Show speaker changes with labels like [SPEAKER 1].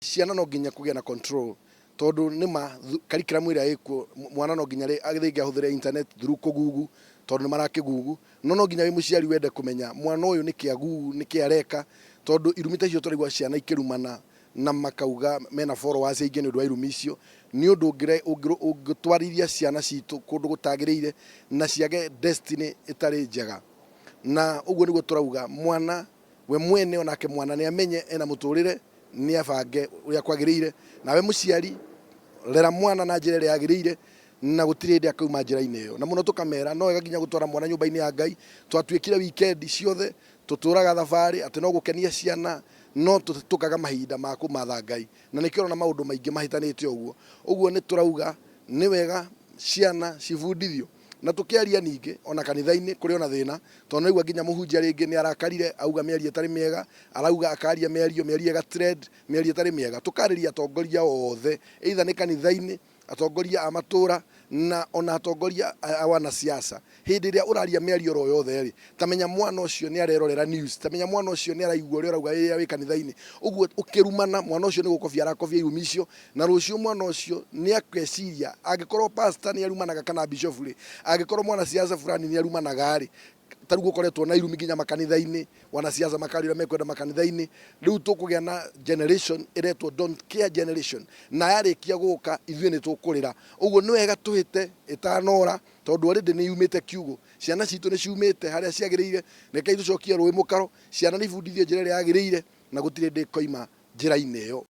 [SPEAKER 1] Ciana no nginya kũgĩa na control, tondũ nĩ ma curriculum ĩrĩa ĩkuo, mwana no nginya rĩngĩ ahũthĩre internet through kũgugu, tondũ nĩ marakĩgugu. No no nginya wĩ mũciari wende kũmenya mwana ũyũ nĩkĩ agugu, nĩkĩ areka, tondũ irumi ta icio tũraigua ciana ikĩrumana na makauga mena followers aingĩ nĩ ũndũ wa irumi icio, nĩ ũndũ ũngĩtwarithia ciana citũ kũndũ gũtagĩrĩire na ciage destiny ĩtarĩ njega. Na ũguo nĩguo tũrauga mwana we mwene, onake mwana nĩ amenye ena mũtũrĩre, nĩ abange ũrĩa kwagĩrĩire. Nawe mũciari, rera mwana na njĩra ĩrĩa yagĩrĩire, na gũtirĩ hĩndĩ akauma njĩra-inĩ ĩyo. Na mũno tũkamera no wega nginya gũtwara mwana nyũmba-inĩ ya Ngai. Twatuĩkire weekend ciothe tũtũraga thabarĩ atĩ no gũkenia ciana, no tũkaga mahinda ma kũmatha Ngai, na nĩkĩo ũrona maũndũ maingĩ mahĩtanĩte ũguo. Ũguo nĩ tũrauga nĩ wega ciana cibundithio. Na tũkĩaria ningĩ ona kanitha-inĩ kũrĩ ona thĩna, tondũ naigua nginya mũhunjia rĩngĩ nĩ arakarire auga mĩario ĩtarĩ mĩega, arauga akaria mĩario, mĩario ĩga trend, mĩario ĩtarĩ mĩega. Tũkarĩria atongoria othe, either nĩ kanitha-inĩ, atongoria a matũra, na ona atongoria a wanasiasa. Hĩndĩ ĩrĩa ũraria mĩario oro yothe rĩ, ta menya mwana ũcio nĩ arerorera news, ta menya mwana ũcio nĩ araigua ũrĩa ũrauga rĩrĩa wĩ kanitha-inĩ. Ũguo ũkĩrumana, mwana ũcio nĩ gũkobia arakobia irumi icio, na rũciũ mwana ũcio nĩ akeciria, angĩkorwo pastor nĩ arumanaga kana bishop rĩ, angĩkorwo mwanasiasa fulani nĩ arumanaga rĩ, ta rĩu gũkoretwo na irumi nginya makanitha-inĩ, wanasiasa makaria ũrĩa mekwenda makanitha-inĩ. Rĩu tũkũgĩa na generation ĩretwo don't care generation, na yarĩkia gũka ithuĩ nĩ tũkũrĩra. Ũguo nĩ wega tũhĩte ĩtanora, tondũ already nĩ yumĩte kiugũ. Ciana citũ nĩ ciumĩte harĩa ciagĩrĩire. Rekei tũcokie rũĩ mũkaro, ciana nĩ ibundithio njĩra ĩrĩa yagĩrĩire, na gũtirĩ hĩndĩ ĩkoima njĩra-inĩ ĩyo.